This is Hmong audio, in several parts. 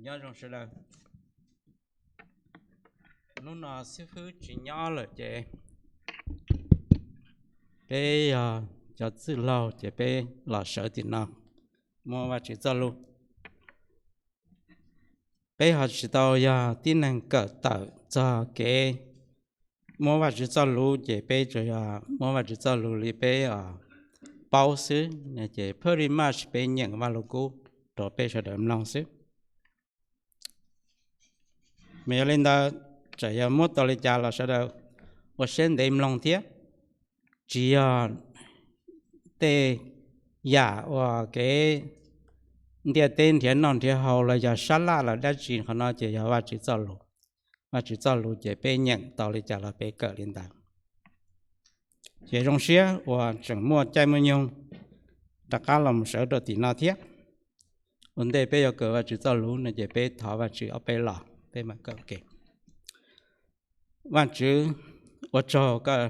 Nyob zoo sawv daws. Hnub no xib fwb tsis nyob lawm ces peb yog cov txwj laug ces peb los sawv tim no muab Vajtswv txoj lus. Peb ho tsis tau yog tib neeg kawm tawm txog kev muab Vajtswv txoj lus, ces peb tsuas yog muab Vajtswv txoj lus li peb paub xwb, ces pretty much peb nyeem Vaj Lug Kub rau peb sawv daws mloog xwb. Mas yog li ntawd, txawm yog muab tau li cas los sawv daws ua siab ntev mloog thiab. Tsis yog tej yam uas kev ntiaj teb nrhiav noj nrhiav haus los yog sab laj los dab tsi, qhov no ces yog Vajtswv txoj lus. Vajtswv txoj lus ces peb nyeem tau li cas los peb kawm li ntawd. Ces zoo siab uas tseem muaj caij muaj nyoog rov qab los mus sawv rau tim no thiab. Ua ntej peb yuav kawm Vajtswv txoj lus no ces peb thov Vajtswv ob peb los peb mam kawm ua ke. Vajtswv, ua tsaug koj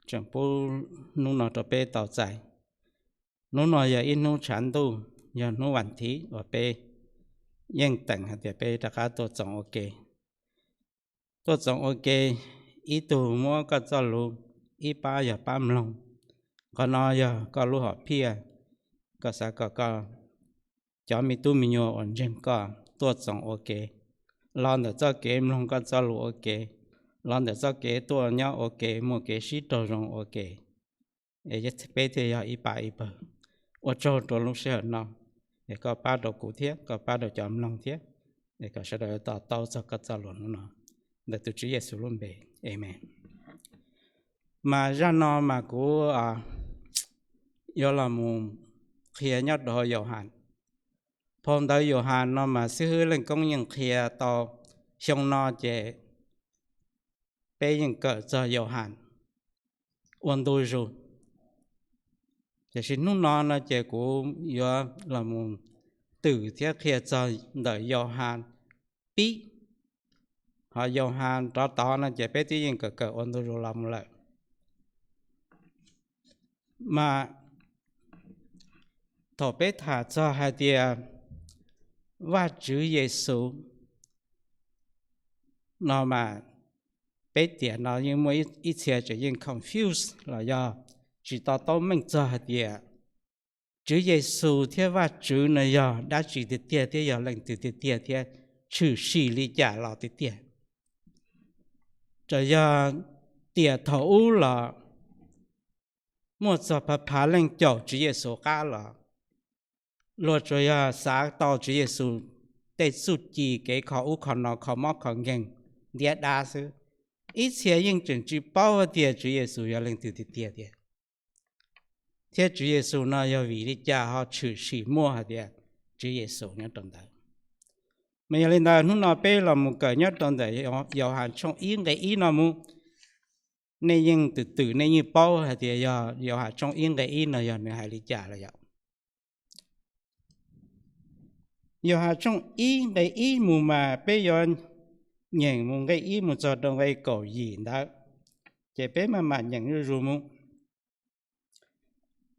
tseem pub hnub no rau peb tau txais. Hnub no yog ib hnub tshav ntuj, yog hnub vas thiv uas peb yeej teem hais tias peb rov qab tuaj txoos ua ke. Tuaj txoos ua ke, ib tug muab koj txoj lus, ib pab yog pab mloog. Qhov no yog koj lub hom phiaj, koj xav kom koj cov me tub me nyuam uas ntseeg koj tuaj txoos ua ke, los ntawm txoj kev mloog koj txoj lus ua ke, los ntawm txoj kev tuaj nyob ua ke muaj kev sib raug zoo ua ke, es peb thiaj yog ib pab ib pawg. Ua tsaug rau lub sij hawm no, es koj pab rau kuv thiab koj pab rau cov mloog thiab, es kom sawv daws to taub txog koj txoj lus hnub no. Ntawm tus Tswv Yexus lub npe, amees. Mas zaj no mas kuv yuav los mus qhia nyob rau hauv Yauhas. Phau ntawv Yauhas no mas xib hwb Leej Koob yeej qhia tau, xyoo no ces peb yeej kawm txog Yauhas ua ntu zus. Tiam sis hnub no no ces kuv yuav los mus twm thiab qhia txog ntawm Yauhas pib, ho Yauhas rov tod no ces peb twb yeej kawm kawm ua ntu zus los mus lawm. Mas thaum peb tham txog hais tias Vajtswv Yexus no mas peb tiam no yeej muaj ib txhia tseem yeej confuse los yog tsis to taub meej txog hais tias Tswv Yexus thiab Vajtswv no yog dab tsi tiag tiag thiab yog leej twg tiag tiag thiab tshwm sim li cas los tiag tiag. Txawm yog tiam thaum ub los muaj txog phav phav leej caum Tswv Yexus qab los luag tsuas yog xav tau Tswv Yexus tej txuj ci kev kho ub kho no kho mob kho nkeeg ntiab dab xwb. Ib txhia yeej tseem tsis paub hais tias Tswv Yexus yog leej twg tiag tiag tiag, thiab Tswv Yexus no yog vim li cas ho tshwm sim muaj hais tias Tswv Yexus nyob rau ntawd. Mas yog li ntawd hnub no peb los mus kawm nyob rau ntawm Yauhas tshooj ib nqe ib no mus. Nej yeej twm twm nej yeej paub hais tias yog Yauhas tshooj ib nqe ib no yog nws hais li cas los yom. Yauhas tshooj ib nqe ib mus mas peb yuav nyeem mus nqe ib mus txog rau nqe kaum yim ntawd, ces peb maj mam nyeem zuj zus mus.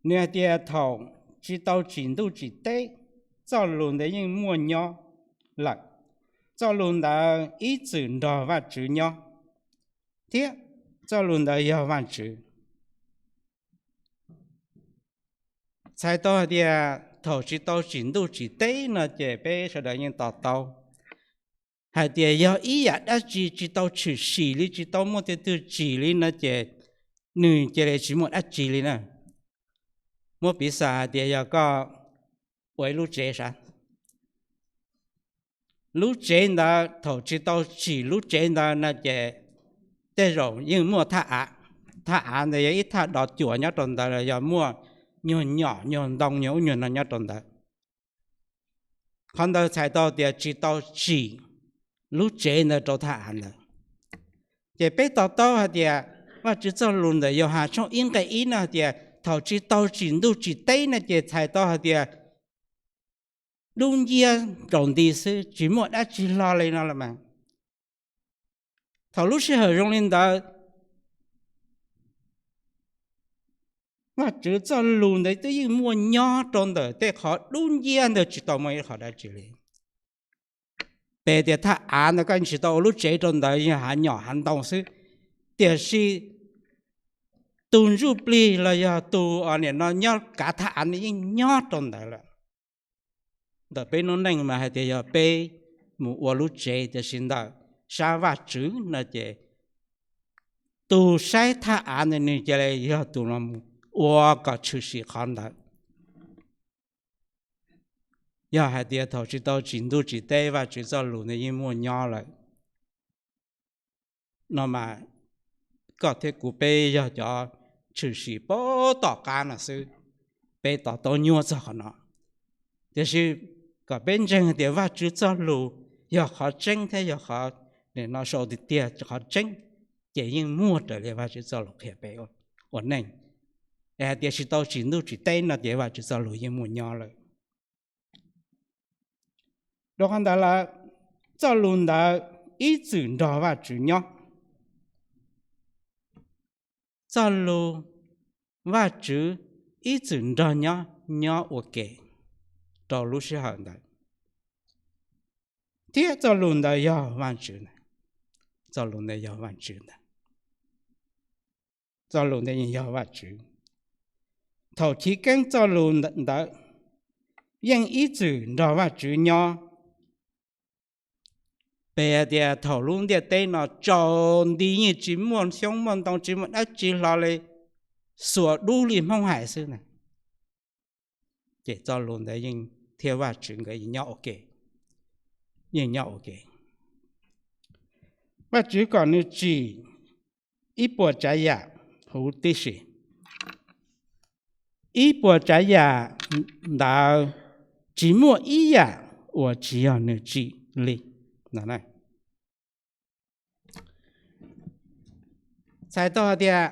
Nws hais tias thaum tsis tau tsim ntuj tsim teb, txoj lus ntawd yeej muaj nyob lawm. Txoj lus ntawd ib txwm nrog Vajtswv nyob, thiab txoj lus ntawd yog Vajtswv. Txhais tau hais tias thaum tsis tau tsim ntuj tsim teb no ces peb sawv daws yeej to taub hais tias yog ib yam dab tsi tsis tau tshwm sim li, tsis tau muaj tej twg tsim li no ces nws cia li tsis muaj dab tsi li na. Muab piv xam hais tias yog koj ua ib lub tsev sav, lub tsev ntawd thaum tsis tau tsim lub tsev ntawd no ces tej zaum yeej muaj thaj av. Thaj av ntawd yog ib thaj dov cuam nyob rau ntawd los yog muaj nyuag nyom nyuag ntoo nyuag ub nyuag no nyob rau ntawd. Qhov ntawd txhais tau tias tsis tau tsim lub tsev ntawd rau thaj av ntawd. Ces peb to taub hais tias Vajtswv txoj lus ntawm Yauhas tshooj ib nqe ib no hais tias thaum tsis tau tsim ntuj tsim teb no ces txhais tau hais tias dub nciab nkaus nti xwb, tsis muaj dab tsi hlo li no los mas. Thaum lub sij hawm zoo li ntawd, Vajtswv txoj lus ntawd twb yeej muaj nyob rau ntawm tej qhov dub nciab ntawd tsis tau muaj ib qhov dab tsi li. Peb tias thaj av ntawd koj tsis tau ua lub tsev rau ntawd, yog hav nyom hav ntoo xwb, tiam sis tus ntsuj plig los yog tus nim no nyob kav thaj av ntawd yeej nyob rau ntawd lawm. Ntawm peb noob neej mas hais tias yog peb mus ua lub tsev, tiam sis ntawm sab Vajtswv no ces tus saib thaj av ntawd nws cia li yog tus los mus ua kom tshwm sim qhov ntawd. Yog hais tias thaum tsis tau tsim ntuj tsim teb, Vajtswv txoj lus ntawd yeej muaj nyob lawm no mas koj thiab kuv peb yog cov tshwm sim puag tom qab no xwb, peb to taub nyuaj txog qhov no. Tiam sis kom peb ntseeg hais tias Vajtswv txoj lus yog qhov tseeb thiab yog qhov, nim no sau tiag tiag qhov tseeb, ces yeej muaj raws li Vajtswv txoj lus qhia peb ua neej. Es hais tias tsis tau tsim ntuj tsim teb no ces Vajtswv txoj lus yeej muaj nyob lawm. Rau qhov ntawd lawm, txoj lus ntawd ib txwm nrog Vajtswv nyob. Txoj lus Vajtswv ib txwm nrog nyob, nyob ua ke rau lub sij hawm ntawd, thiab txoj lus ntawd yog Vajtswv ntag. Txoj lus ntawd yog Vajtswv ntag. Txoj lus ntawd yeej yog Vajtswv. Thaum chiv keeb txoj lus ntawd yeej ib txwm nrog Vajtswv nyob. Peb hais tias thaum lub ntiaj teb no tsaus nti yeej tsis muaj xyoob muaj ntoo, tsis muaj dab tsi hlo li, xuas dub li Hmoob hais xwb na, ces txoj lus ntawd yeej thiab Vajtswv nkawd yeej nyob ua ke, yeej nyob ua ke. Vajtswv kom nws tsim ib puas tsav yam huv tib si. Ib puas tsav yam ntawd tsis muaj ib yam uas tsis yog nws tsim li. Txhais tau hais tias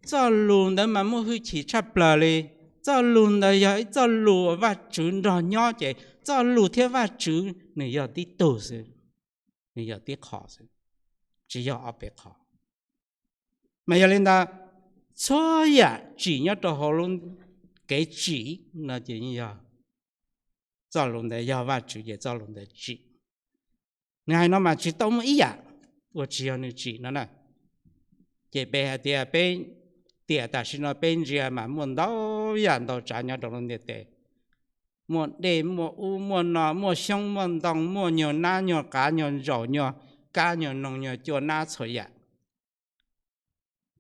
txoj lus ntawd mas muaj hwj chim tshaj plaws li. Txoj lus ntawd yog ib txoj lus uas Vajtswv nrog nyob, ces txoj lus thiab Vajtswv nws yog tib tug xwb, nws yog tib qho xwb, tsis yog ob peb qho. Mas yog li ntawd, txhua yam tsim nyob rau hauv lub kev tsim no ces yeej yog txoj lus ntawd yog Vajtswv ces txoj lus ntawd tsim. Nws hais no mas tsis tau muaj ib yam uas tsis yog nws tsim no na. Ces peb hais tias peb tiam tam sim no peb ntsia mas muaj ntau yam ntau tsav nyob rau lub ntiaj teb. Muaj dej, muaj ub, muaj no, muaj xyoob, muaj ntoo, muaj nyuag nab, nyuag qav, nyuag ntsaum, nyuag kab, nyuag noog, nyuag cua nab, txhua yam.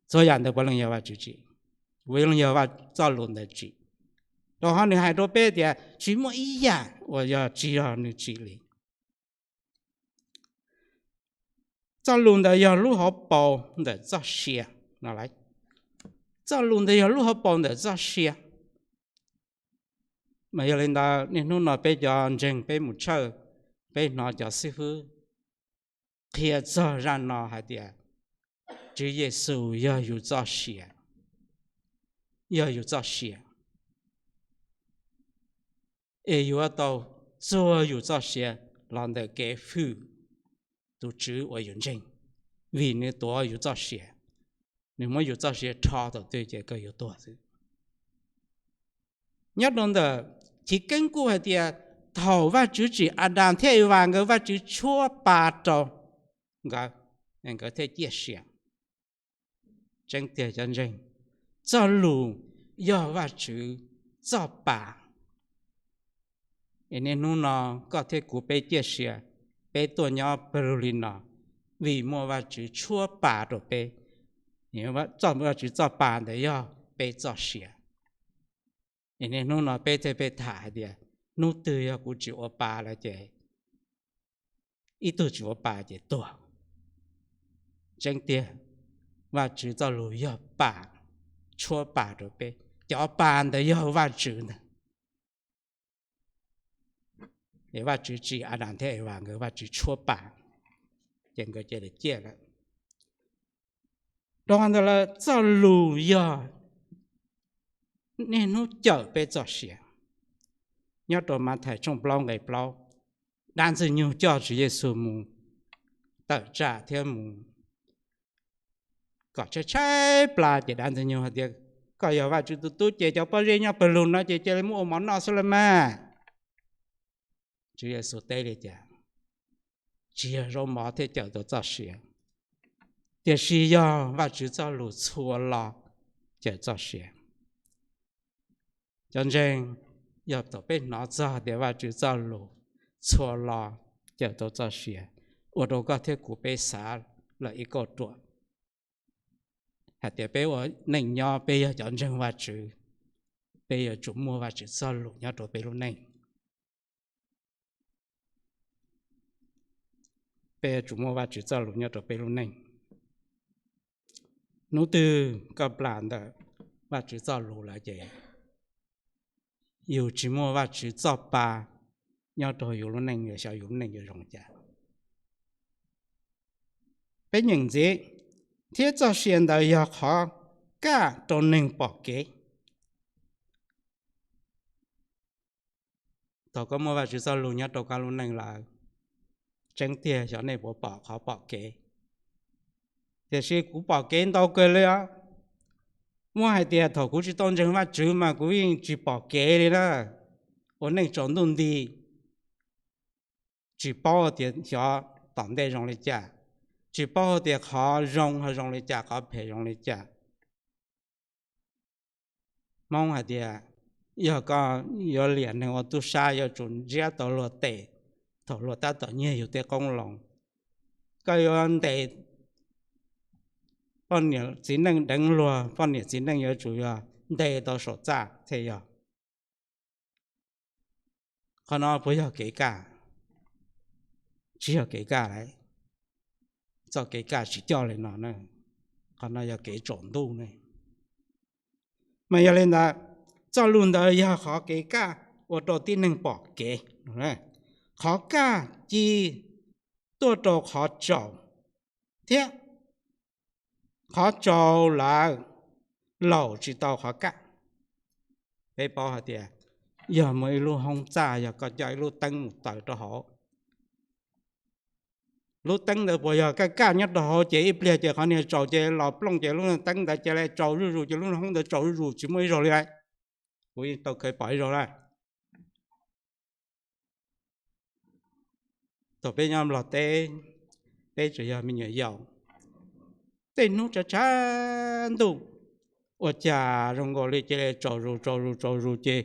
Txhua yam ntawd puav leej yog Vajtswv tsim, puav leej yog txoj lus ntawd tsim. Rau qhov nws hais rau peb tias tsis muaj ib yam uas yog tsis yog nws tsim li. Txoj lus ntawd yog lub hauv paus ntawm txoj sia no. Txoj lus ntawd yog lub hauv paus ntawm txoj sia. Mas yog li ntawd niaj hnub no peb cov ntseeg peb mus tshawj, peb hnov cov xib hwb qhia txog zaj no hais tias Tswv Yexus yog yus txoj sia, yog yus txoj sia, es yuav tau txuag yus txoj sia los ntawm kev hwm tus Tswv uas yus ntseeg, vim nws tuav yus txoj sia, nws muab yus txoj sia rho thaum twg ces kawg yuav tuag xwb. Nyob rau ntawm chiv keeb kuj hais tias thaum Vajtswv tsim Adas thiab Evas nkawd, Vajtswv tshuab pa rau nkawd, nkawd thiaj ciaj sia. Tseeb tiag cov ntseeg, txoj lus yog Vajtswv txoj pa. Es niaj hnub no koj thiab kuv peb ciaj sia, peb tuaj nyob pawg lug li no, vim muaj Vajtswv tshuab pa rau peb. Txoj, Vajtswv txoj pa ntawd yog peb txoj sia. Es niaj hnub no peb thiaj peb tham hais tias hnub twg yog kuv tsis ua pa lawm ces, ib tug tsis ua pa ces tuag. Tseeb tiag, Vajtswv txoj lus yog pa, tshuab pa rau peb, cov pa ntawd yog Vajtswv ntag. Es Vajtswv tsim Adas thiab Evas nkawd, Vajtswv tshuab pa, ces nkawd cia li ciaj lawm. Rau qhov ntawd lawm txoj lus yog niaj hnub cawm peb txoj sia. Nyob rau Mathais tshooj plaub nqe plaub, dab Ntxwg Nyoog coj Tswv Yexus mus tawm tsam thiab mus kom tshaib tshaib plab ces dab Ntxwg Nyoog hais tias, koj yog Vajtswv tus tub ces cov pob zeb nyob pawg lug no ces cia li muab ua mov noj xwb los mas. Tswv Yexus teb li cas? tsis yog zaub mov thiaj cawm tau txoj sia, tiam sis yog Vajtswv txoj lus txhua lo cawm txoj sia. Cov ntseeg, yog thaum peb hnov txog tias Vajtswv txoj lus txhua lo cawm tau txoj sia, ua rau koj thiab kuv peb xav lawm ib kauj ruam hais tias peb ua neej nyob, peb yog cov ntseeg Vajtswv, peb yuav tsum muaj Vajtswv txoj lus nyob rau peb lub neej. Peb yuav tsum muaj Vajtswv txoj lus nyob rau peb lub neej. Hnub twg koj plam ntawm Vajtswv txoj lus lawm ces yus tsis muaj Vajtswv txoj pa nyob rau yus lub neej, xyov yus lub neej yuav zoo li cas. Peb nyeem ntxiv, thiab txoj sia ntawd yog qhov kaj rau neeg pom kev. Thaum koj muaj Vajtswv txoj lus nyob rau koj lub neej lawm, tseeb tiag xyov nej puas pom qhov pom kev. Tiam sis kuv pom kev ntau kawg li os. Muab hais tias thaum kuv tsis tau ntseeg Vajtswv mas kuv yeej tsis pom kev li na. Ua neej tsaus ntuj nti, tsis paub tias xyov tom ntej zoo li cas, tsis paub tias qhov zoo ho zoo li cas, qhov phem zoo li cas. Hmoob hais tias yog koj yuav liam neeg ua tub sab yuav tsum ntsiab tau luag tes thaum luag tab tom nyiag yus tej qoob loo. Koj yuav ntes poj niam txiv neej deev luag, poj niam txiv neej yuav tsum yog ntes tau saum txaj thiaj yog. Qhov no puas yog kev kaj? Tsis yog kev kaj lawm. Txoj kev kaj tsis coj li no na. Qhov no yog kev tsaus ntuj ne. Mas yog li ntawd, txoj lus ntawd yog qhov kev kaj ua rau tib neeg pom kev. Qhov kaj ci tuaj rau qhov tsaus, thiab qhov tsaus lawm laum tsis tau qhov kaj. Peb paub hais tias yog muaj ib lub hoob txaj, yog koj coj ib lub teeb mus taws rau hauv, lub teeb ntawd puas yog kaj kaj nyob rau hauv, ces ib pliag ces qhov niag tsaus ces los plooj ces lub teeb ntawd ces li tsaus zuj zus, ces lub hoob ntawd tsaus zuj zus tsis muaj ib zaug li lawm. Kuv yeej tau khaws pom ib zaug lawm. Thaum peb nyob Nplog teb, peb tseem yog me nyuam yaus, tej hnub tshav tshav ntuj, ua cas zoo nkaus li cia li tsaus zus tsaus zus tsaus zus ces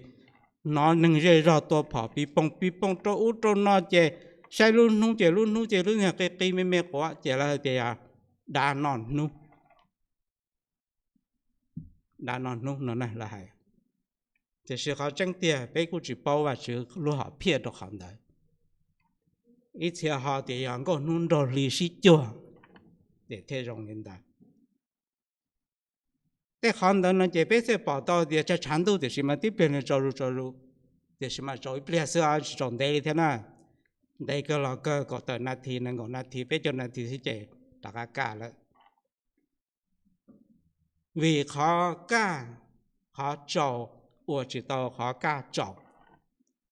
hnov neeg zej zog tua phom pis poog pis poog rau ub rau no ces saib lub hnub ces lub hnub ces lub niag qi qi me me quav ces lawv hais tias yog dab noj hnub. Dab noj hnub no na lawv hais. Tiam sis qhov tseeb tiag peb kuj tsis paub Vajtswv lub hom phiaj rau qhov ntawd. Ib txhia ho tias yog nkauj hnub nraug hli sib cuag, ces thiaj zoo li ntawd. Tej qhov ntawd no ces peb thiaj pom tau tias tshav tshav ntuj tiam sis mas tib pliag nws tsaus zus tsaus zus, tiam sis mas tsaus ib pliag xwb tsis tsaus ntev li thiab na. Ntev kawg los kawg kaum tawm nas this, nees nkaum nas this, peb caug nas this xwb ces rov qab kaj lawm. Vim qhov kaj, qhov tsaus ua tsis tau qhov kaj tsaus.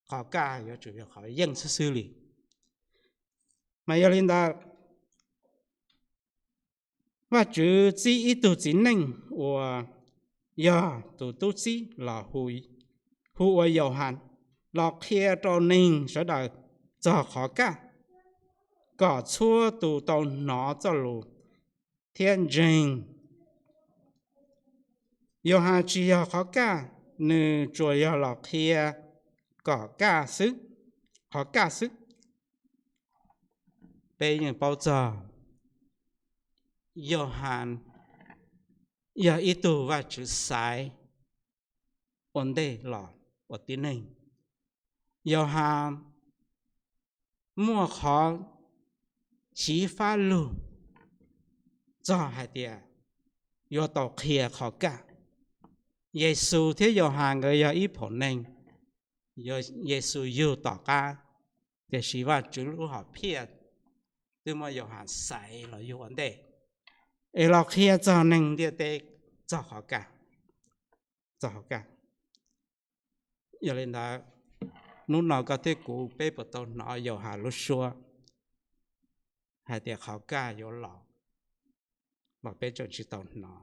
Qhov kaj yuav tsum yog qhov yeej xwb xwb li. Mas yog li ntawd, Vajtswv txib ib tug txiv neej uas yog tus tub txib los hu ua Yauhas los qhia rau neeg sawv daws txog qhov kaj, kom txhua tus tau hnov txoj lus thiab ntseeg. Yauhas tsis yog qhov kaj, nws tsuas yog los qhia kom kaj xwb, qhov kaj xwb. Peb yeej paub txog Yauhas yog ib tug Vajtswv xaiv ua ntej los ua tib neeg. Yauhas muaj qhov xyiv fab lug txog hais tias yuav tau qhia qhov kaj. Yexus thiab Yauhas nkawd yog ib phaum neeg, Yexus yug tom qab, tiam sis Vajtswv lub hom phiaj twb muab Yauhas xaiv los yug ua ntej es los qhia txog neeg ntiaj teb txog qhov kaj, txog qhov kaj. Yog li ntawd, hnub no koj thiab kuv peb puas tau hnov Yauhas lub suab hais tias qhov kaj yuav los, los peb tseem tsis tau hnov?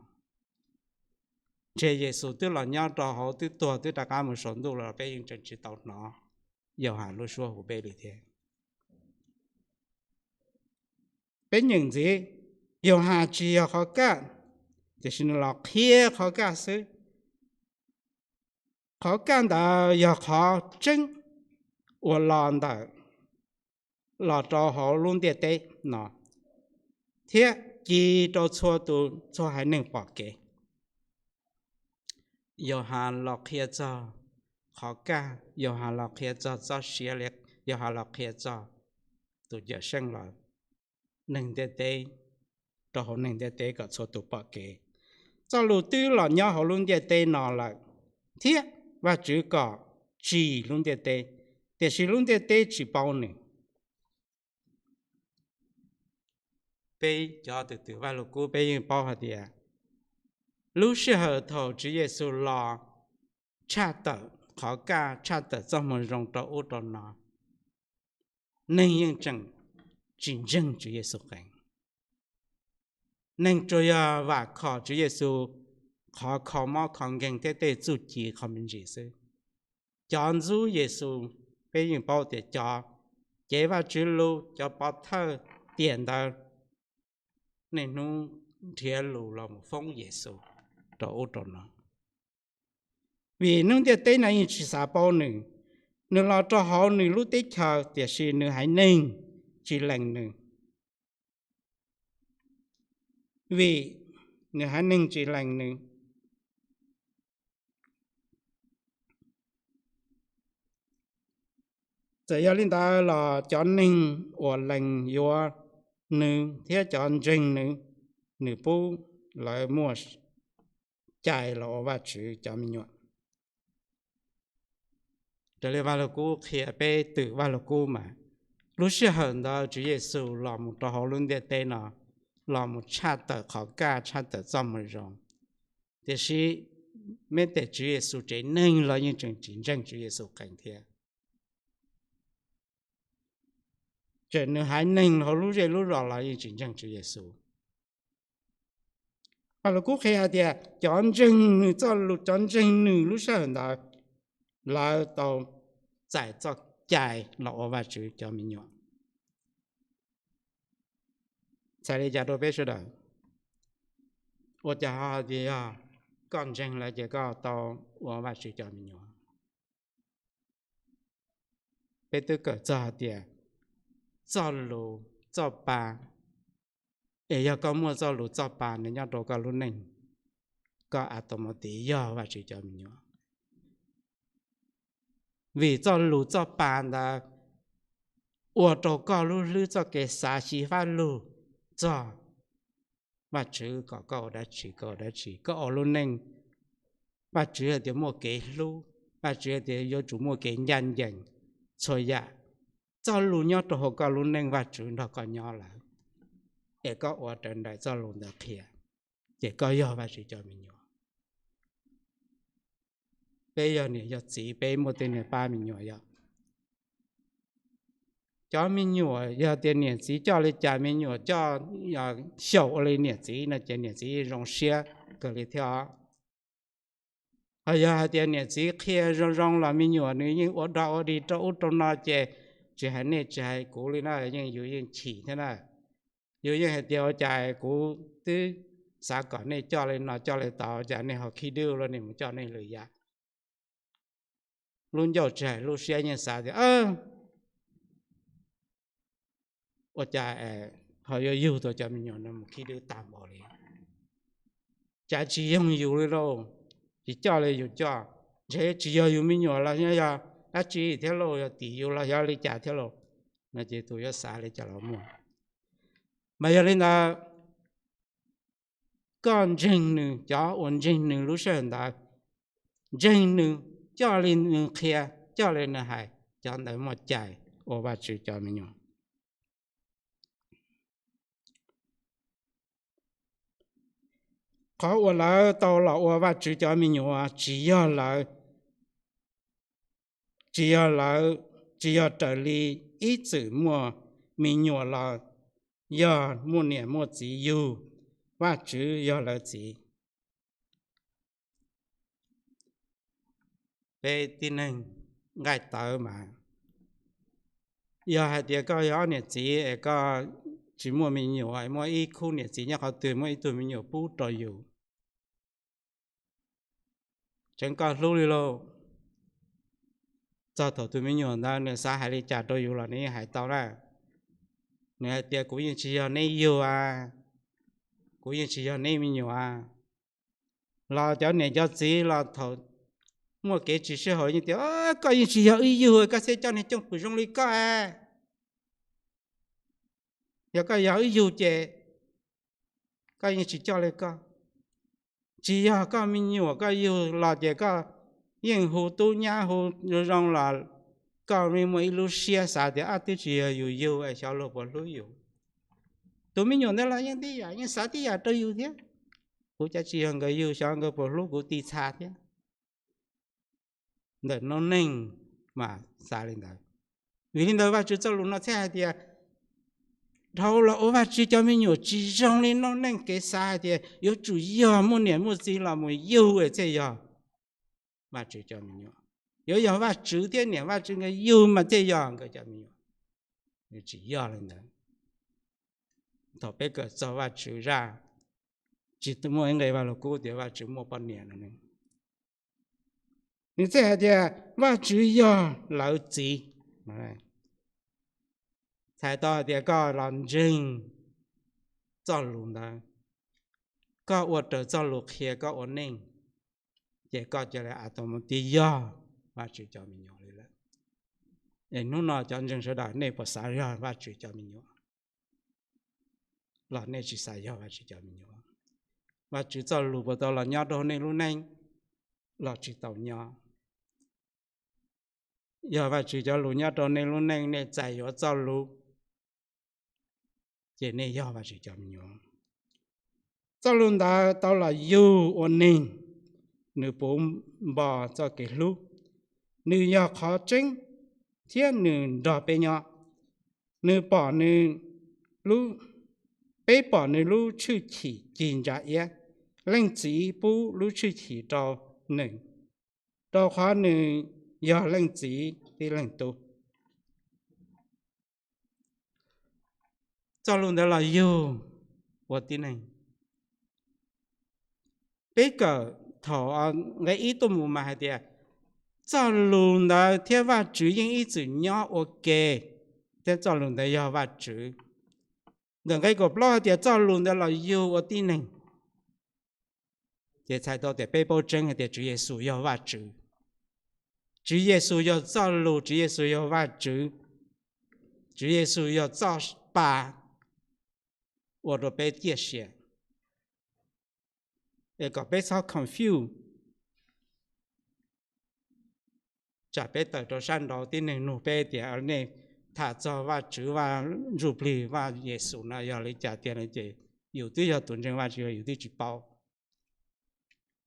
Ntshe Yexus twb los nyob rau hauv, twb tuag, twb rov qab mus saum ntuj los peb yeej tseem tsis tau hnov Yauhas lub suab hu peb li thiab. peb nyeem ntxiv, Yauhas tsis yog qhov kaj, tiam sis nws los qhia qhov kaj xwb. Qhov kaj ntawd yog qhov tseeb uas los ntawm, los rau hauv lub ntiaj teb no, thiab ci rau txhua tus, txhua haiv neeg pom kev. Yauhas los qhia txog qhov kaj, Yauhas los qhia txog txoj sia li, Yauhas los qhia txog tus Cawmseej los neeg ntiaj teb, rau hauv neeg ntiaj teb kom txhua tus pom kev. Txoj lus twb los nyob hauv lub ntiaj teb no lawm, thiab Vajtswv kom tsim lub ntiaj teb, tiam sis lub ntiaj teb tsis paub nws. Peb cov twm twm Vajluskub peb yeej paub hais tias lub sij hawm thaum Tswv Yexus los tshaj tawm qhov kaj, tshaj tawm txoj moo zoo rau ub rau no, neeg yeej tseem tsis ntseeg Tswv Yexus qees. Neeg tsuas yog vam khom Tswv Yexus qhov kho mob kho nkeeg thiab tej txuj ci qhov me ntsis xwb. Cov ntxub Yexus, peb yeej paub tias cov cev Vajtswv lus, cov pov thawj tiam ntawd, niaj hnub nrhiav lus los mus foob Yexus rau ub rau no. Vim lub ntiaj teb no yeej tsis xav paub nws. Nws los rau hauv nws lub teb chaws, tiam sis nws haiv neeg tsis lees nws. Vim nws haiv neeg tsis lees nws. Txawm yog li ntawd los cov neeg uas lees yuav nws thiab cov ntseeg nws, nws pub lawv muaj cai los ua Vajtswv cov me nyuam. Raws li Vajluskub qhia, peb twm Vajluskub mas, lub sij hawm ntawd Tswv Yexus los mus rau hauv lub ntiaj teb no, los mus tshaj tawm qhov kaj, tshaj tawm txoj moo zoo. Tiam sis, meb tej Tswv Yexus tsev neeg los yeej tseem tsis ntseeg Tswv Yexus qees thiab. Tseem nws haiv neeg hauv lub zej lub zos los yeej tsis ntseeg Tswv Yexus. Vajluskub qhia hais tias cov ntseeg nws txoj lus, cov ntseeg nws lub sij hawm ntawd, lawv tau txais txoj cai los ua Vajtswv cov me nyuam. Txhais li cas rau peb sawv daws? Ua cas ho tias yog koj ntseeg lawm ces koj tau ua Vajtswv cov me nyuam? Peb twb kawm txog hais tias txoj lus txoj pa, es yog koj muaj txoj lus txoj pa nws nyob rau koj lub neej, koj a to mo tis yog Vajtswv cov me nyuam. Vim txoj lus txoj pa ntawd ua rau koj lub hlwb txoj kev xav xyiv fab lug txog Vajtswv kom koj ua dab tsi, koj ua dab tsi, koj ua lub neej. Vajtswv hais tias muaj kev hlub, Vajtswv hais tias yuav tsum muaj kev ncaj ncees txhua yam. Txoj lus nyob rau hauv koj lub neej, Vajtswv nrog koj nyob lawm, es koj ua raws nraim txoj lus ntawd qhia, ces koj yog Vajtswv cov me nyuam. Peb yog niam yog txiv, peb muaj tej niag pab me nyuam yog cov me nyuam, yog tias niam txiv coj li cas me nyuam coj xyaum ua li niam txiv no ces niam txiv zoo siab kawg li thiab. Ho yog hais tias niam txiv qhia zoo zoo los me nyuam nws yeej ua dog ua dig rau ub rau no ces tsis hais nej tsis hais kuv li na, yeej yus yeej chim thiab na. Yus yeej hais tias ua cas kuv twb xav kom nej coj li no coj li tod, ua cas nej ho khib dwb los nej mus coj nej lwm yam. Lub ncauj tsis hais lub siab yeej xav tias ua cas ho yuav yug tau cov me nyuam no mus khib dwb tag npaum li. Cas tsis yoog yus li lauj, tsis coj li yus coj, ntshe tsis yog yus me nyuam los yog dab tsi thiab lauj, yog tim yus los yog li cas thiab lauj, no ces tus yuav xav li cas los muaj. Mas yog li ntawd, koj ntseeg nws, cov uas ntseeg nws lub sij hawm ntawd, ntseeg nws, coj li nws qhia, coj li nws hais, cov ntawd muaj cai ua Vajtswv cov me nyuam. Qhov uas lawv tau los ua Vajtswv cov me nyuam tsis yog lawv, tsis yog lawv, tsis yog raws li ib txwm muaj me nyuam los yog muaj niam muaj txiv yug, Vajtswv yog lawv txiv. Peb tib neeg nqaij tawv mas, yog hais tias koj yog ob niam txiv es koj tsis muaj me nyuam, muaj ib khub niam txiv nyob qhov twg, muaj ib tug me nyuam pub rau yus, tseev koj hlub li lauj. Txog thaum tus me nyuam ntawd nws xav hais li cas rau yus los nws yeej hais tau na. Nws hais tias, kuv yeej tsis yog neb yug a, kuv yeej tsis yog neb me nyuam a. Los cov niam cov txiv los thaum muaj kev tsis sib haum yeej tias, koj yeej tsis yog wb yug, koj thiaj coj niag cooj pwm zoo li koj a. Yog koj yog wb yug ces koj yeej tsis coj li koj. Tsis yog koj me nyuam, koj yug los ces koj yeej hu tub nyab hu zoo los koj yeej muaj ib lub siab xav tias, ab, twb tsis yog yus yug, xyov luag puas hlub yus. Tus me nyuam ntawd los yeej tib yam, yeej xav tib yam rau yus thiab. Kuv cas tsis yog nkawd yug, xyov nkawd puas hlub kuv ti txha thiab. Ntawm noob neej mas xav li ntawd. Vim li ntawd Vajtswv txoj lus no thiaj hais tias, dhau los ua Vajtswv cov me nyuam tsis zoo li noob neej kev xav hais tias yuav tsum yog muaj niam muaj txiv los mus yug thiaj yog Vajtswv cov me nyuam. Yuav yog Vajtswv thiab niam Vajtswv nkawd yug mas thiaj yog nkawd cov me nyuam. Nws tsis yog li ntawd. Thaum peb kawm txog Vajtswv zaj, tsis muaj ib nqe Vaj Lug Kub tias Vajtswv muaj poj niam no. Nws txawm hais tias Vajtswv yog lawv txiv. Txhais tau hais tias koj los ntseeg txoj lus ntawd, koj ua raws txoj lus qhia koj ua neej, ces koj cia li automatic yog Vajtswv cov me nyuam li lawm. Es hnub no cov ntseeg sawv daws nej puas xav yog Vajtswv cov me nyuam los nej tsis xav yog Vajtswv cov me nyuam? Vajtswv txoj lus puas tau los nyob rau nej lub neej los tsis tau nyob? Yog Vajtswv cov lus nyob rau nej lub neej, nej txais yuav txoj lus, ces nej yog Vajtswv cov me nyuam. Txoj lus ntawd tau los yug ua neeg, nws puv npo txoj kev hlub, nws yog qhov tseeb, thiab nws nrog peb nyob. Nws pom nws, peb pom nws lub tshwj chim ci ntsa iab. Leej Txiv pub lub tshwj chim rau nws, rau qhov nws yog Leej Txiv tib Leeg Tub. Txoj lus ntawd los yug ua tib neeg. Peb kawm thaum nqe ib tuaj mus mas hais tias txoj lus ntawd thiab Vajtswv yeej ib txwm nyob ua ke, thiab txoj lus ntawd yog Vajtswv. Ntawm nqe kaum plaub hais tias txoj lus ntawd los yug ua tib neeg. Ces txhais tau tias peb paub tseeb hais tias Tswv Yexus yog Vajtswv. Tswv Yexus yog txoj lus, Tswv Yexus yog Vajtswv, Tswv Yexus yog txoj pa ua rau peb ciaj sia. Es kom peb txhob confuse, tsam peb tawm rau sab nraud tib neeg nug peb tias nej tham txog Vajtswv, Vaj Ntsuj Plig, Vaj Yexus no yog li cas tiag no ces yus twb yog tus ntseeg Vajtswv los yus twb tsis paub,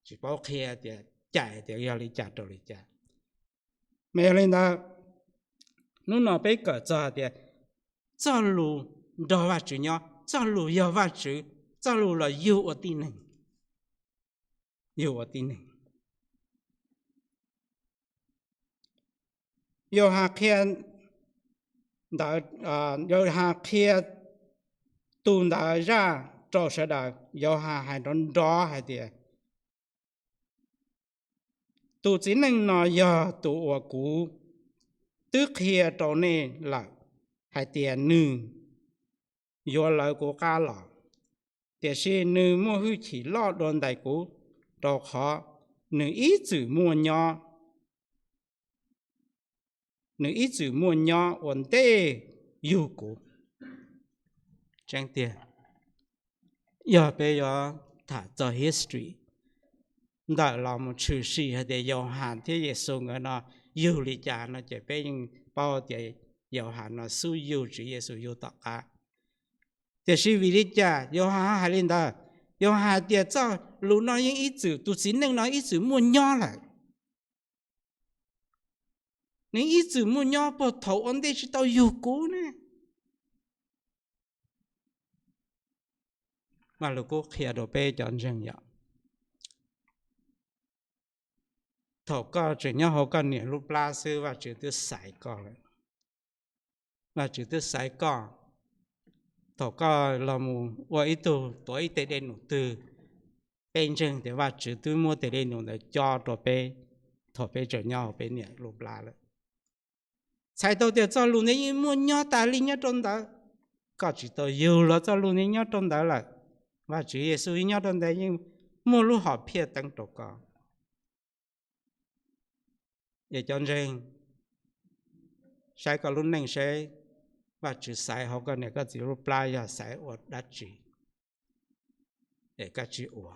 tsis paub qhia tias cais tias yog li cas rau li cas. Mas yog li ntawd, hnub no peb kawm txog tias txoj lus nrog Vajtswv nyob, txoj lus yog Vajtswv, txoj lus los yug ua tib neeg, yug ua tib neeg. Yauhas qhia ntawd, Yauhas qhia tus ntawd zaj rau sawv daws. Yauhas hais nrov nrov hais tias, tus txiv neej no yog tus uas kuv twb qhia rau nej lawm hais tias nws yuav lawv kuv qab los, tiam sis nws muaj hwj chim loj dua ntais kuv, rau qhov nws ib txwm muaj nyob, nws ib txwm muaj nyob ua ntej yug kuv. Tseeb tiag, yog peb yuav tham txog history ntawm los mus tshwm sim hais tias Yauhas thiab Yexus nkawd no yug li cas no ces peb yeej paub tias Yauhas no xub yug Tswv Yexus yug tom qab. Tiam sis vim li cas Yauhas hais li ntawd? Yauhas hais tias txoj lus no yeej ib txwm, tus txiv neej no ib txwm muaj nyob lawm. Nws ib txwm muaj nyob puag thaum ua ntej tsis tau yug kuv ne. Vaj Lug Kub qhia rau peb cov ntseeg yom, thaum koj tseem nyob hauv koj niam lub plab xwb Vajtswv twb xaiv koj lawm. Vajtswv twb xaiv koj Thaum koj los mus ua ib tug tuav ib teg dej num twg, peb ntseeg tias Vajtswv twb muab teg dej num ntawd cob rau peb thaum peb tseem nyob hauv peb niam lub plab lawm. Txhais tau tias txoj lus ntawd yeej muaj nyob tas li nyob rau ntawd. Koj tsis tau yug los txoj lus ntawd nyob rau ntawd lawm. Vajtswv Yexus yeej nyob rau ntawd, yeej muaj lub hom phiaj teeb rau koj. Es cov ntseeg, saib koj lub neej seb Vajtswv xaiv hauv koj niam koj txiv lub plab yog xaiv ua dab tsi, es koj tsis ua.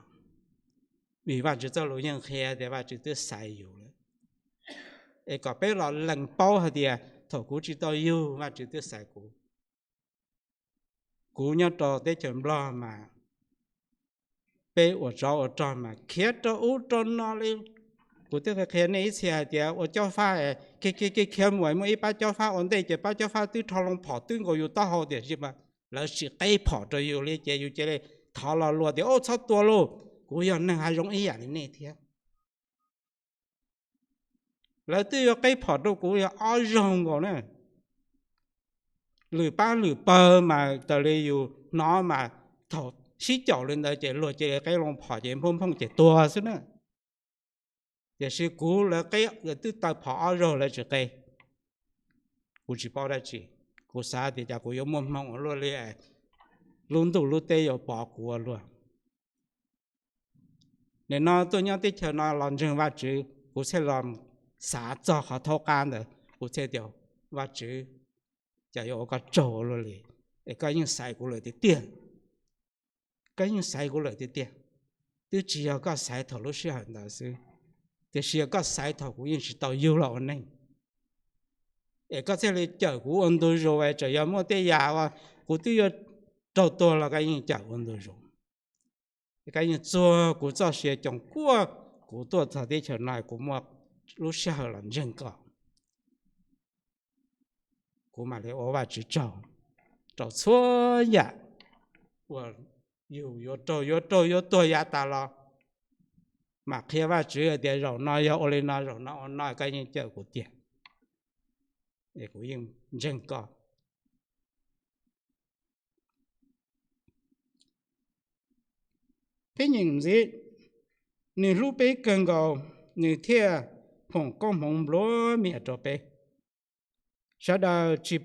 Vim Vajtswv txoj lus yeej qhia tias Vajtswv twb xaiv yus lawm. Es kom peb los lees paub hais tias thaum kuv tsis tau yug Vajtswv twb xaiv kuv. Kuv nyob rau teb chaws Nplog mas peb ua tsov ua rog mas khiav rau ub rau no li. Kuv twb qhia nej ib txhia hais tias ua cob fab, khiav khiav khiav mus muaj ib pab cob fab ua ntej ces pab cob fab twb rho loo phom twb nkaus yus taub hau tiam sis mas lawv tsis qeb phom rau yus li ces yus cia li thov lo lua tias, Ub, txhob tua lauj, kuv yog neeg hav zoov ib yam li nej thiab. Lawv twb yuav qeb phom rau kuv yog ob zaug nkaus na. Lwm pab lwm pawg mas raws li yus hnov mas thaum sib caum li ntawd ces luag cia li qeb loo phom ces nphooj nphooj ces tuag xwb na. Tiam sis kuv lawv qeb, twb taw phom ob zaug lawv tsis qeb. Kuv tsis paub dab tsi, kuv xav tias cas kuv yuav muaj hmoo ua luaj li, lub ntuj lub teb yuav pov kuv ua luaj. Nim no tuaj nyob teb chaws no los ntseeg Vajtswv kuv thiaj los xav txog qhov thaub qab ntawd, kuv thiaj tias, Vajtswv, cas yuav ua koj tsaug ua luaj li, es koj yeej xaiv kuv lawm tiag tiag. Koj yeej xaiv kuv lawm tiag tiag. Twb tsis yog koj xaiv thaum lub sij hawm ntawd xwb, tiam sis yog koj xaiv thaum kuv yeej tsis tau yug los ua neeg, es koj thiaj li cawm kuv ua ntu zus, es txawm yog muaj tej yam uas kuv twb yuav raug tuag los koj yeej cawm ua ntu zus. Koj yeej txuag kuv txoj sia coom kuaj, kuv tuaj txog teb chaws no kuv muaj lub sij hawm los ntseeg koj, kuv mam li ua Vajtswv tsaug rau txhua yam uas yus yuav raug yuav raug yuav tuag yav tas los mam qhia Vajtswv tias zaum no yog ua li no, zaum no ua no, koj yeej cawm kuv tiag, es kuv yeej ntseeg koj. Peb nyeem ntxiv, nws hlub peb kawg nkaus, nws thiaj foom koob hmoov nplua mias rau peb. Sawv daws tsis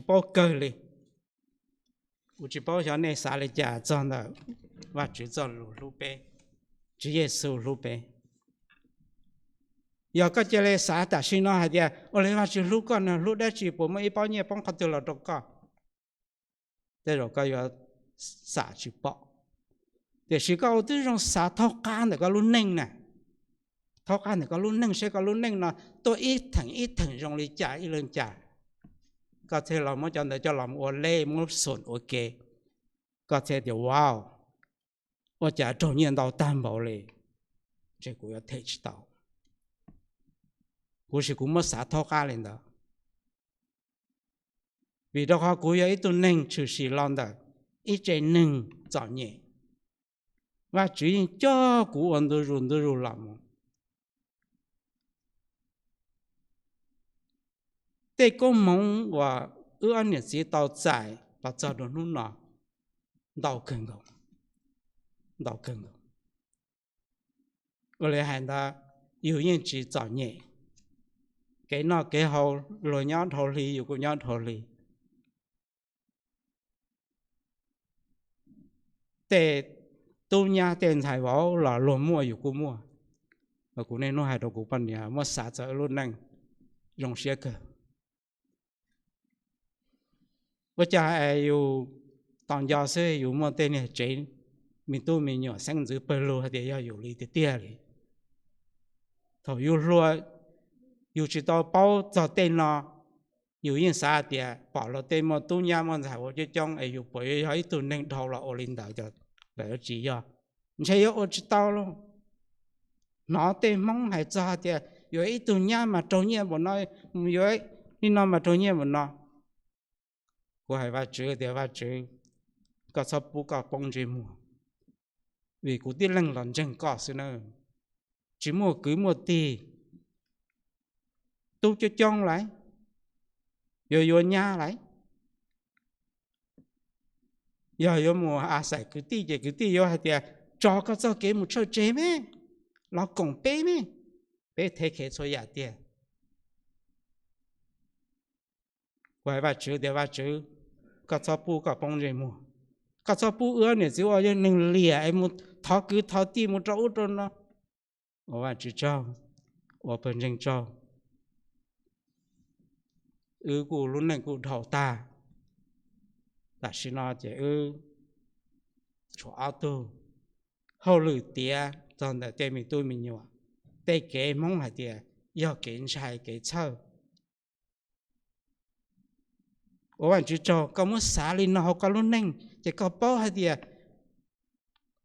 paub kawg li. Kuv tsis paub xyov nej xav li cas txog ntawm Vajtswv txoj lus hlub peb, Tswv Yexus hlub peb. Yog koj cia li xav tam sim no hais tias ua li Vajtswv hlub koj no hlub dab tsi, puas muaj ib pob nyiaj poob qhov twg los rau koj? Tej zaum koj yuav xam tsis pom, tiam sis koj ua tib zoo xav thaub qab ntawm koj lub neej na. Thaub qab ntawm koj lub neej seb koj lub neej no tuaj ib theem ib theem zoo li cas ib leeg cas. Koj thiaj los muab cov ntawd coj los ua lej muab xum ua ke, koj thiaj tias, Wow, ua cas raug nyiaj ntau tag npaum li, ntshe kuv yuav them tsis tau. Kuv sis kuv muab xav thaub qab li ntawd, vim rau qhov kuv yog ib tug neeg tshwm sim los ntawm ib tsev neeg txom nyem. Vajtswv yeej coj kuv ua ntu zus ntu zus los mus. Tej koob hmoov uas wb ob niam txiv tau txais los txog rau hnub no ntau kawg nkaus, ntau kawg nkaus. Ua li hais ntawd, yus yeej tsis txom nyem, kev noj kev haus luag nyob dhau hli yus kuj nyob dhau hli. Tej tub nyab tej ntxhais vauv los luag muaj yus kuj muaj. Kuv niaj hnub hais rau kuv poj niam muab xav txog lub neej zoo siab kawg. Ua cas es yus tos nco xwb yus muaj tej niag tsev me tub me nyuam xeeb ntxwv pawg lug hais tias yog yus li tiag tiag li. Thaum yus hluas, yus tsis tau paub txog tej no, yus yeej xav tias pom luag tej muaj tub nyab muaj ntxhais vauv coob coob es yus puas yuav yog ib tug neeg dhau los ua li ntawd, lawv tsis yog, ntshe yuav ua tsis tau lauj. Hnov tej Hmoob hais txog tias yuav ib tug nyab mas raug nyiaj npaum no, yuav li no mas raug nyiaj npaum no. Kuv hais Vajtswv tias, Vajtswv, koj txhob pub koj poob ntsej muag, vim kuv tib leeg los ntseeg koj xwb na, tsis muaj kwv muaj tij, tub coob coob lauj, yuav yuav nyab lauj, Yog yuav mus a xais kwv tij ces kwv tij yuav hais tias, tso koj txoj kev mus tshawj tseg me, los koom peb me, peb thev khev txhua yam tiag. Kuv hais Vajtswv tias, Vajtswv, koj txhob pub koj poob ntsej muag, koj txhob pub wb niam txiv ua yog neeg liam es mus thov kwv thov tij mus rau ub rau no. Ua Vajtswv tsaug, ua pawg ntseeg tsaug, wb kuj lub neej kuj dhau tag. Tam sim no ces wb tshuav ob tug, hauj lwm tiav txog ntawm tej me tub me nyuam, tej kev Hmoob hais tias yog kev ntshai kev txhawj. Ua Vajtswv tsaug, koj muab xav li no hauv koj lub neej ces koj paub hais tias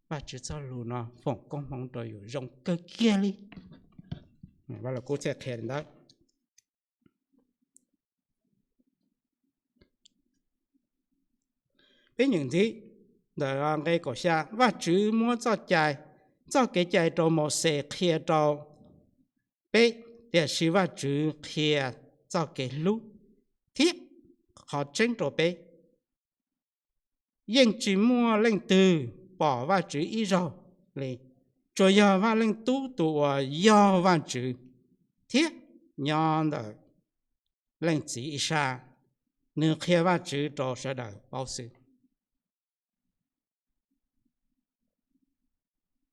Vajtswv txoj lus no foom koob hmoov rau yus zoo kawg kiag li. Vaj Lug Kub txhij qhia li ntawd. Peb nyeem ntxiv ntawm nqe kaum xya, Vajtswv muab txoj cai, txoj kev cai rau Mauxes qhia rau peb, tiam sis Vajtswv qhia txoj kev hlub thiab qhov tseeb rau peb. Yeej tsis muaj leej twg pom Vajtswv ib zaug li, tsuas yog Vaj Leej Tub tus uas yog Vajtswv thiab nyob ntawm Leej Txiv ib sab, nws qhia Vajtswv rau sawv daws paub xwb.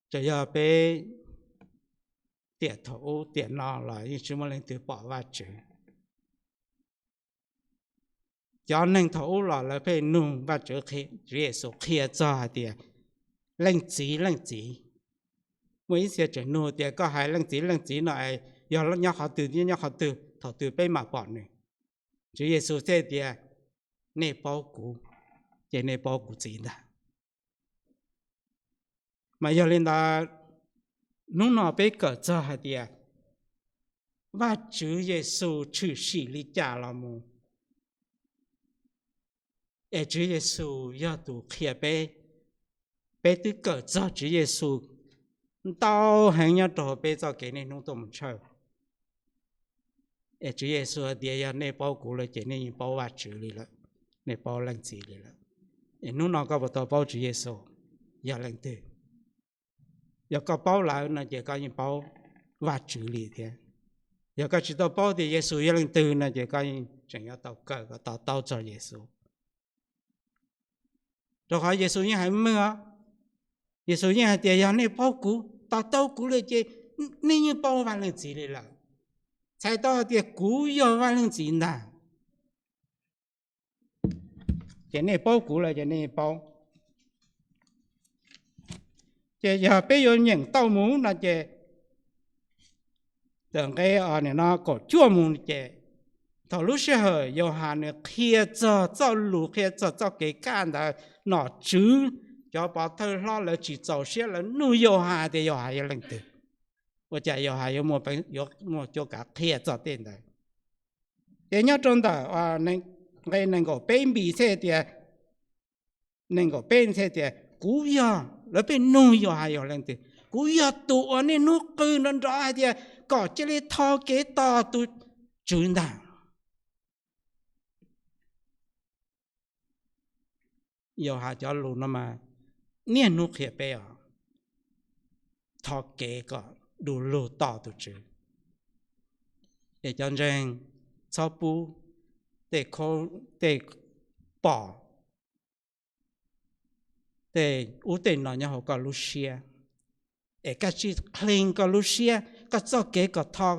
Tsuas yog peb tiam thaum ub tiam no los yeej tsis muaj leej twg pom Vajtswv. Cov neeg thaum ub los lawv pheej nug Vajtswv, Tswv Yexus qhia txog hais tias, Leej Txiv, Leej Txiv. Muaj ib txhia tseem nug tias, Koj hais Leej Txiv, Leej Txiv no es yog nyob qhov twg thiab nyob qhov twg, thaum twg peb mam pom nws? Tswv Yexus thiaj tias, Nej paub kuv, ces nej paub kuv Txiv ntag. Mas yog li ntawd, hnub no peb kawm txog hais tias Vajtswv Yexus tshwm sim li cas los mus, es Tswv Yexus yog tus qhia peb. Peb twb kawm txog Tswv Yexus ntau heev nyob rau peb txoj kev niaj hnub tuaj mus tshawj. Es Tswv Yexus hais tias, Yog nej paub kuv lawm ces nej yeej paub Vajtswv li lawm, nej paub Leej Txiv li lawm. Es hnub no koj puas tau paub Tswv Yexus yog leej twg? Yog koj paub lawm no ces koj yeej paub Vajtswv li thiab. Yog koj tsis tau paub tias Yexus yog leej twg no ces koj yeej tseem yuav tau kawm kom to taub txog Yexus. Rau qhov Yexus yeej hais meej os, Yexus yeej hais tias, Yog nej paub kuv, to taub kuv li ces nej yeej paub Vaj Leej Txiv li lawm. Txhais tau hais tias kuv yog Vaj Leej Txiv ntag. Ces nej paub kuv lawm ces nej yeej paub. Ces yog peb yuav nyeem tau mus no ces, ntawm nqe no kaum cuaj mus ces, thaum lub sij hawm Yauhas nws qhia txog txoj lus, qhia txog txoj kev kaj ntawd, nom tswv, cov pov thawj hlob lawv tsis txaus siab, lawv nug Yauhas tias Yauhas yog leej twg, ua cas Yauhas yuav muaj cuab kav qhia txog tej ntawd. Ces nyob rau ntawm nqe nees nkaum peb npis thiaj tias, nees nkaum peb thiaj tias, Kuv yog, lawv pheej nug Yauhas yog leej twg, Kuv yog tus uas niaj hnub qw nrov nrov hais tias kom cia li tho kev tos tus Tswv ntag. Yauhas cov lus no mas niaj hnub qhia peb os, tho kev kom du lug tos tus Tswv. Es cov ntseeg, txhob pub tej, tej pom, tej ub tej no nyob hauv koj lub siab, es koj tsij qhee koj lub siab, koj txoj kev kom tho,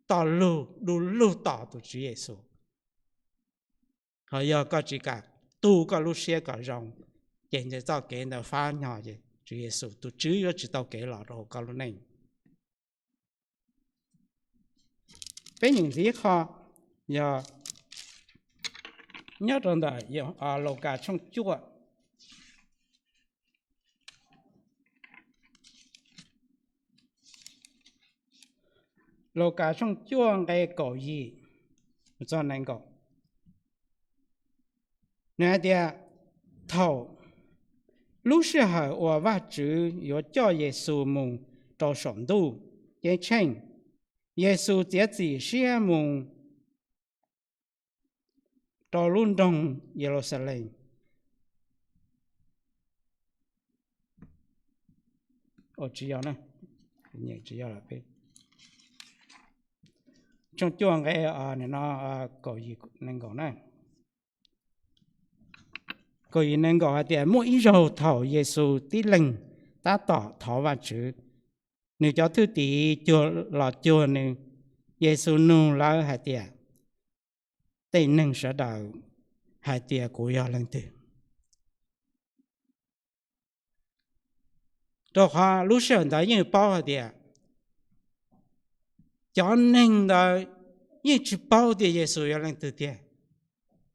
tos lug du lug tos tus Tswv Yexus. Ho yog koj tsis kam tu koj lub siab kom zoo, ces txoj kev ntawd fab nyo, Tswv Yexus tus Tswv yuav tsis tau kev los rau hauv koj lub neej. Peb nyeem ntxiv qho, yog nyob rau ntawm Laukas tshooj cuaj, Laukas tshooj cuaj nqe kaum yim txog nees nkaum. Nws hais tias, thaum lub sij hawm uas Vajtswv yuav coj Yexus mus rau saum ntuj ceeb tsheej, Yexus txiav txim siab mus rau lub nroog Yeluxalees, Ua tsis yog, tsis yog, tshooj cuaj nqe no, kaum yim nees nkaum na. Kaum yim nees nkaum hais tias muaj ib zaug thaum Yexus tib leeg tab tom thov Vajtswv, nws cov thwj tim los cuag nws. Yexus nug lawv hais tias, tej neeg sawv daws hais tias kuv yog leej twg? Rau qhov lub sij hawm ntawd yeej paub hais tias cov neeg ntawd yeej tsis paub tias Yexus yog leej twg tiag.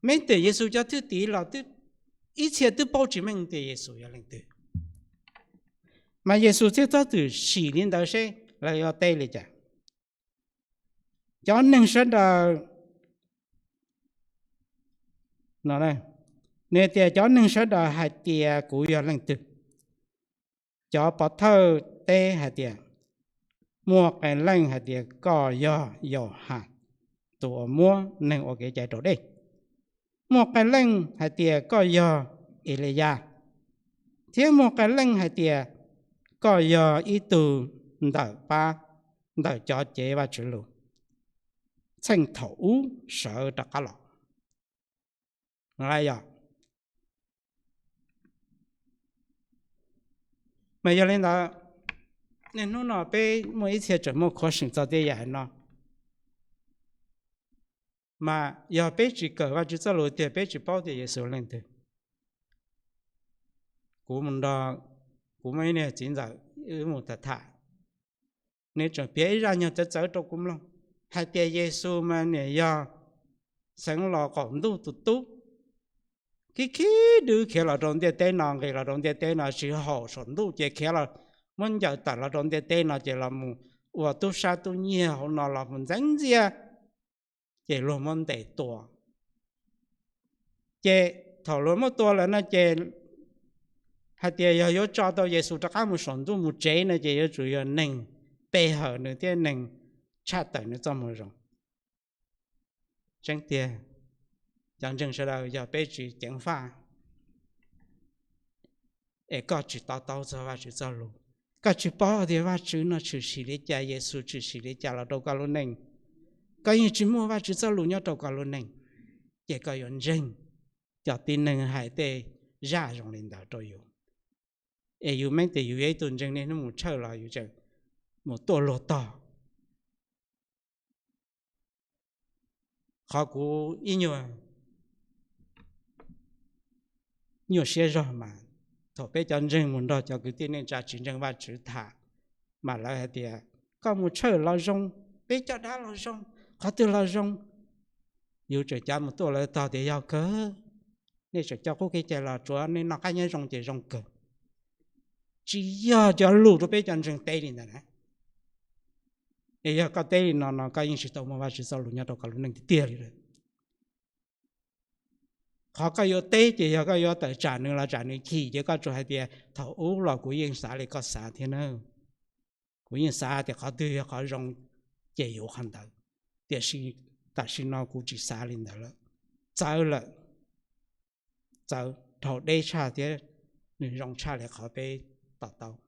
Meb twm Yexus cov thwj tim los ib txhia twb paub tsis meej tias Yexus yog leej twg. Mas Yexus thiaj txhob txwm sim li ntawd seb lawv yuav teb li cas. Cov neeg sawv daws, nws tias cov neeg sawv daws hais tias kuv yog leej twg? Cov pov thawj teb hais tias, muaj qee leej hais tias koj yog Yauhas tus uas muab neeg ua kev cai raus dej, muaj qee leej hais tias koj yog Eliyas, thiab muaj qee leej hais tias koj yog ib tug ntawm pab ntawm cov cev Vajtswv lus txheej thaum ub sawv rov qab los. Mas yog li ntawd, niaj hnub no peb muaj ib txhia tseem muaj khuav seem txog tej yam no. Mas yog peb tsis kawm Vajtswv txoj lus tiag peb tsis paub tias Yexus leej twg. Kuv mus nrog, kuv muaj ib niag txiv ntxawm wb mus tham tham, nws tseem piav ib zaj nyuag txawv txawv rau kuv mloog hais tias Yexus mas niam yog xeev los qaum ntuj tus tub, khib khib dwb khiav los rau ntiaj teb no, nqis los rau ntiaj teb no tsis haum saum ntuj ces khiav los muab ncaws tawm los rau ntiaj teb no ces los mus ua tub sab tub nyiag hauv no los mus ntxeev ntxias, ces luag muab ntes tua. Ces thaum luag muab tua lawm no ces hais tias yog yuav tso tau Yexus rov qab mus saum ntuj mus tsev no ces yuav tsum yog neeg pe hawm nws thiab neeg tshaj tawm nws txoj moo zoo. Tseeb tiag, cov ntseeg sawv daws yog peb tsis ceev faj es koj tsis to taub txog Vajtswv txoj lus, koj tsis paub tias Vajtswv no tshwm sim li cas, Yexus tshwm sim li cas los rau koj lub neej, koj yeej tsis muaj Vajtswv txoj lus nyob rau koj lub neej, ces koj yuav ntseeg cov tib neeg hais tej zaj zoo li ntawd rau yus, es yus meej tias yus yog ib tug ntseeg niaj hnub mus tshawj los yus tseem mus tuaj luag tog. Qhov kuv ib nyuag nyuaj siab zog mas thaum peb cov ntseeg mus nrog cov kwv tij neej tsa tsis ntseeg Vajtswv tham, mas lawv hais tias koj mus tshawj los zoo, peb coj dab los zoo, qhov twg los zoo. Yus tseem cav mus tuaj lawv tog tias yog kawg, nej tseem coj qub kev cai los tsuav nej noj qab nyob zoo ces zoo kawg. Tsis yog cov lus rau peb cov ntseeg teb li ntawd na. Es yog koj teb li no no koj yeej tsis tau muaj Vajtswv txoj lus nyob rau koj lub neej tiag tiag li lawm. Qhov koj yuav teb ces yog koj yuav tawm tsam nws los tsam nws chim ces koj tsuas hais tias thaum ub los kuv yeej xav li koj xav thiab na. Kuv yeej xav tias qhov twg yog qhov zoo ces yuav qhov ntawd, tiam sis tam sim no kuv tsis xav li ntawd lawm. Txawv lawm, txawv dhau deb tshaj thiab nws zoo tshaj li qhov peb to taub.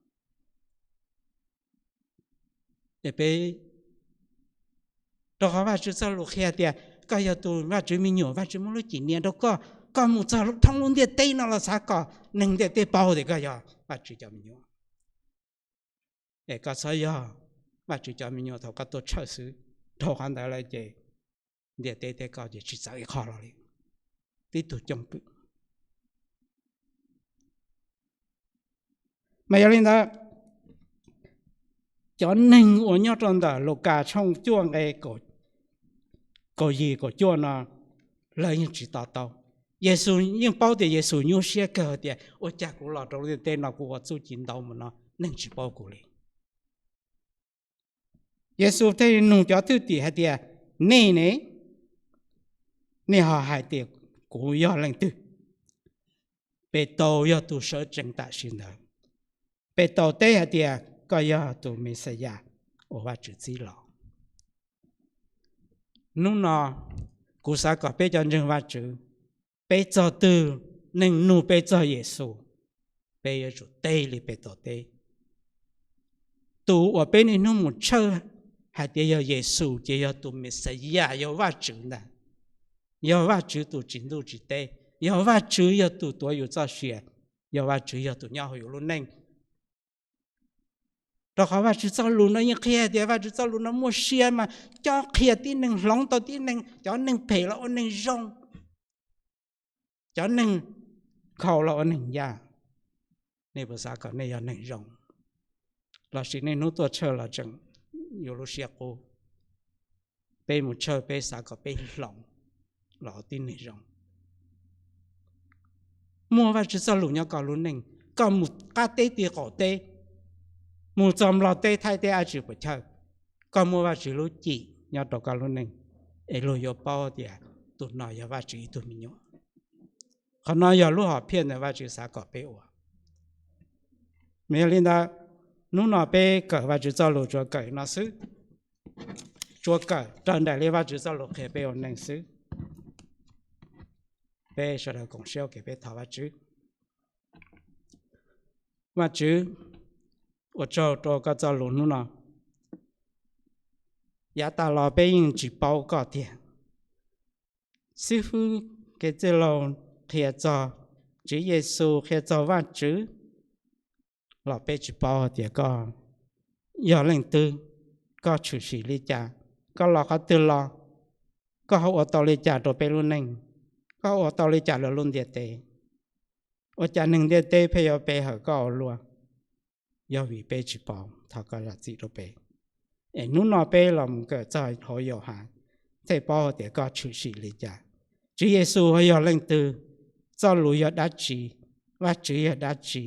Es peb, rau qhov Vajtswv txoj lus qhia tias koj yog tus Vajtswv me nyuam, Vajtswv muab lub cim nias rau koj, koj mus txog thoob lub ntiaj teb no los xav kom neeg ntiaj teb paub tias koj yog Vajtswv cov me nyuam. Es koj txhob yog Vajtswv cov me nyuam thaum koj tuaj tshawj xwb, dhau qhov ntawd lawm ces ntiaj teb thiab koj ces tsis txawv ib qho los li, tib tug coob pwm. Mas yog li ntawd, cov neeg uas nyob rau ntawm Lukas tshooj cuaj nqe kaum yim kaum cuaj no, lawv yeej tsis to taub. Yexus yeej paub tias Yexus nyuaj siab kawg tias ua cas kuv los rau lub ntiaj teb no kuv ua txuj ci ntau mus no neeg tsis paub kuv li. Yexus thiaj nug cov thwj tim hais tias, nej ne, nej ho hais tias kuv yog leej twg? Petus yog tus sawv tsees tam sim ntawd. Petus teb hais tias, koj yog tus Mexiyas uas Vajtswv txib los. Hnub no kuv xav kom peb cov ntseeg Vajtswv, peb txog twg neeg nug peb txog Yexus, peb yuav tsum teb li Petus teb. Tus uas peb niaj hnub mus tshawj hais tias yog Yexus ces yog tus Mexiyas, yog Vajtswv ntag. Yog Vajtswv tus tsim ntuj tsim teb, yog Vajtswv yog tus tuav yus txoj sia, yog Vajtswv yog tus nyob hauv yus lub neej. Rau qhov Vajtswv txoj lus no yeej qhia tias Vajtswv txoj lus no muaj sia mas cob qhia tib neeg, hloov tau tib neeg, cov neeg phem los ua neeg zoo, cov neeg khaus los ua neeg ncaj. Nej puas xav kom nej yog neeg zoo? Los sis niaj hnub tuaj tshawj los tseem yuav lub siab qub? Peb mus tshawj peb xav kom peb hloov los tib neeg zoo. Muaj Vajtswv txoj lus nyob koj lub neej, koj mus qab teb ti qaum teb, mus txog Nplog teb Thaib teb dab tsi puas chawj, koj muaj Vajtswv lub cim nyob rau koj lub neej, es luag yuav paub tias tus no yog Vajtswv ib tug me nyuam. Qhov no yog lub hom phiaj ntawm Vajtswv xav kom peb ua. Mas yog li ntawd, hnub no peb kawm Vajtswv txoj lus tsuas kawm no xwb, tsuas kawm raws nraim li Vajtswv txoj lus qhia peb ua neej xwb. Peb sawv daws koom siab ua ke peb thov Vajtswv. Vajtswv, ua tsaug rau koj txoj lus hnub no. Yav tas los peb yeej tsis paub koj tiag. Xib fwb kev txwj laug qhia txog Tswv Yexus, qhia txog Vajtswv, los peb tsis paub tias koj yog leej twg, koj tshwm sim li cas, koj los qhov twg los, koj ho ua tau li cas rau peb lub neej, koj ho ua tau li cas rau lub ntiaj teb. Ua cas neeg ntiaj teb pheej yuav pe hawm koj ua luaj? Yog vim peb tsis paub, thov koj zam txim rau peb. Es hnub no peb los mus kawm txog hauv Yauhas, thiaj paub tias koj tshwm sim li cas, Tswv Yexus ho yog leej twg, txoj lus yog dab tsi, Vajtswv yog dab tsi.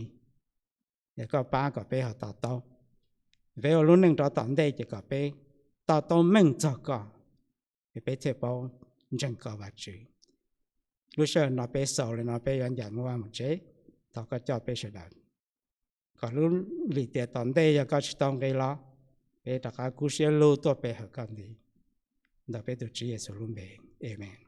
Es koj pab kom peb ho to taub, peb ua lub neej rov tom ntej ces kom peb to taub meej txog koj, es peb thiaj paub ntseeg koj Vajtswv. Lub sij hawm no peb xaus li no peb yuav ncaim muaj vaj mus tsev, thov koj coj peb sawv daws, kom lub lim tiam tom ntej yog koj tsis tau nqis los, peb rov qab kub siab lug tuaj pe hawm koj ntxiv. Ntawm peb tus Tswv Yexus lub npe, amees.